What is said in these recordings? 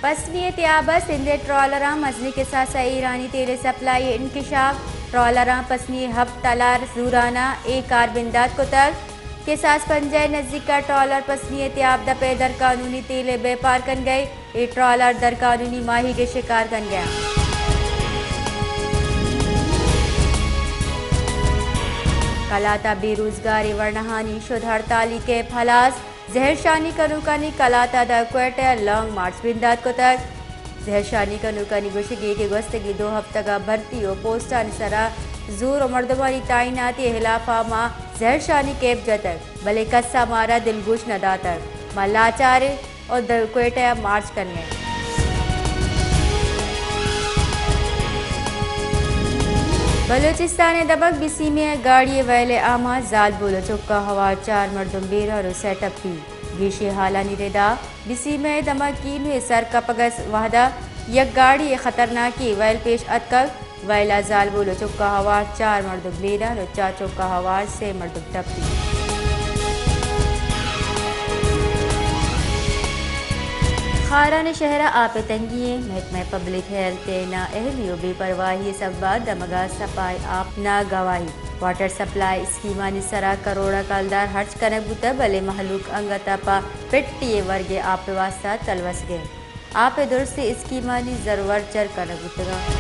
پسنی ءِ تیاب ءَ سندھ ءِ ٹرالراں مزنیں کساس ءَ ایرانی تیل ءِ سپلائی ءِ انکشاف۔ ٹرالراں پسنی ءِ ہپت تلار زوراناں اے کار بندات کتگ۔ کساس پنجہ ءِ نزیک ءَ ٹرالر پسنی ءِ تیاب دپ ءَ درقانونی تیل ءِ بیپار کنگ ءَ۔ اے ٹرالر درقانونی ماہیگ ءِ شکار کنگ ءَ۔ کلات ءَ بے روزگاریں ورناہانی شد ہڑتالی کیمپ ہلاس۔ زہرشانی کنوکانی کلات ءَ داں کوئٹہ ءَ لانگ مارچ بندات کتگ۔ زہرشانی کنوکانی گوشگ اِنت کہ گوستگیں دو ہفتگ ءَ بھرتی ءُ پوسٹانی سرا زور ءُ مردمانی تعیناتی ءِ ہلاپ ءَ ما زہرشانی کیمپ جتگ، بلے کس ءَ مارا دلگوش نہ داتگ۔ ما لاچار ایں ءُ داں کوئٹہ ءَ مارچ کنگ ءَ ایں۔ بلوچستان ءِ دمگ بسیمہ ءَ گاڑی ءِ ویل ءِ آماچ، زالبول ءُ چک ءَ ہوار چار مردم بیران ءُ سئے ٹپی۔ گیشیں ہالانی ردا بسیمہ ءِ دمگ کینو ءِ سر کپگ ءِ وہدا یک گاڑی ءِ خطرناکیں ویل پیش اتکگ۔ ویل ءَ زالبول ءُ چک ءَ ہوار چار مردم بیران ءُ چار چک ءَ ہوار سئے مردم ٹپی۔ خاران شہر ءَ آپ ءِ تنگی اِنت، محکمہ پبلک ہیلتھ ءِ نااہلی ءُ بے پرواہی ءِ سبب ءَ دمگ ءَ سپائیں آپ ءِ ناگواہی۔ واٹر سپلائی اسکیمانی سرا کروڑاں کلدار ہرچ کنگ بوتگ، بلے مہلوک انگت ءَ پہ پٹی ءِ ورگ ءِ آپ ءِ واستہ تلوسگ ءَ اِنت۔ آپ ءِ درستیں اسکیمانی زرور چر کنگ بوتگ اَنت۔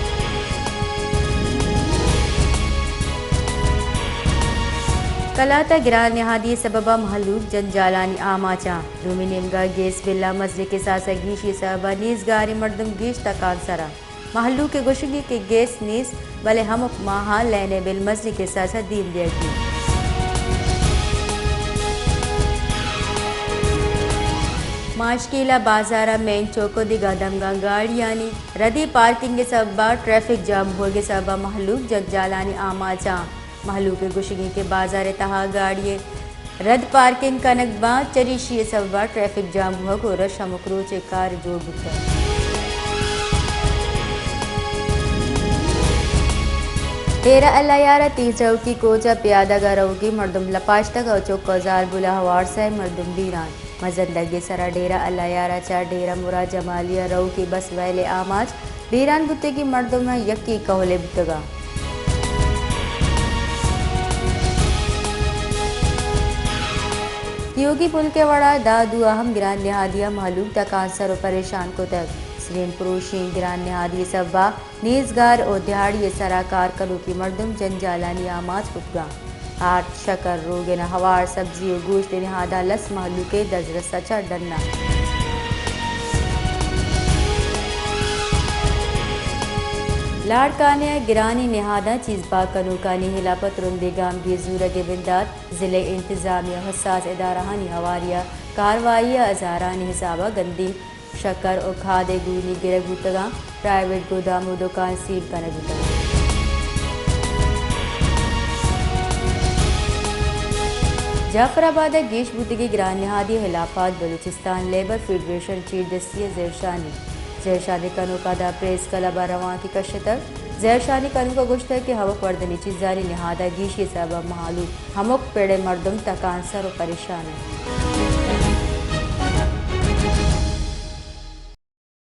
کلات ءَ گران نہادی ءِ سبب ءَ مہلوک جنجالانی آماچ اَنت۔ دومی نیمگ ءَ گیس بل ءِ مزنیں کساس ءِ گیشی ءِ سبب ءَ نیزگاریں مردم گیش تکانسر اَنت۔ مہلوک ءِ گوشگ اِنت کہ گیس نیست، بلے ہمک ماہ ءَ لین ءِ بل مزنیں کساس ءَ دیم دیگ بیت۔ ماشکیل ءِ بازار ءِ مین چوک ءُ دگہ دمگاں گاڑیانی ردی پارکنگ ءِ سبب ءَ ٹریفک جام بوگ ءِ سبب ءَ مہلوک جنجالانی آماچ اَنت۔ مہلوک ءِ گوشگ اِنت کہ بازار ءِ تہا گاڑی ءِ رد پارکنگ کنگ باں، چریشی ءِ سبب ءَ ٹریفک جام بوگ ءُ رش ہمک روچ ءِ کار جوڑ بوتگ۔ ڈیرہ اللہ یار ءَ تیز روکی کوچ ءَ پیادگ ءَ روگی مردم لپاشتگ ءُ چک ءُ زالبول ءَ ہوار سئے مردم بیران۔ مزن دگے سرا ڈیرہ اللہ یار ءَ چہ ڈیرہ مراد جمالی ءَ روکی بس ویل ءِ آماچ بیران بوتگیں مردماں یکے کہول ءَ بوتگ اَت۔ تیوگی پلک ءِ وڑا دادو ءَ ہم گران نہادی ءَ مہلوک تکانسر ءُ پریشان کتگ۔ سرین پروشیں گران نہادی ءِ سبب ءَ نیزگار ءُ دیہاڑی ءِ سرا کار کنوکیں مردم جنجالانی آماچ بوتگ اَنت۔ آرت، شکر، روگن ءُ ہوار، سبزی ءُ گوشت ءِ نہاداں لس مہلوک ءِ دزرس ءَ چہ ڈن اَنت۔ لاڑکانہ ءَ گرانیں نہاداں چیزپاک کنوکانی ہلاپ ءَ ترندیں گامگیج زورگ ءِ بندات، ضلعی انتظامیہ ءُ حساس ادارہانی ہواری ءَ کاروائی ءَ ہزارانی حساب ءَ گندی شکر ءُ کھاد ءِ گونی گرگ بوتگ اَنت، پرائیویٹ گودام ءُ دکان سیل کنگ بوتگ اَنت۔ جعفر آباد ءَ گیش بوتگیں گران نہادی ءِ ہلاپ ءَ بلوچستان لیبر فیڈریشن ءِ چیردستی ءَ زہرشانی۔ زہرشانی کنوکاں داں پریس کلب ءَ روانکے کشتگ۔ زہرشانی کنوکاں گوشتگ کہ ہمک مردمی چیزانی نہاد ءِ گیشی ءِ سبب ءَ مہلوک ہمک پڑ ءِ مردم تکانسر ءُ پریشان اَنت۔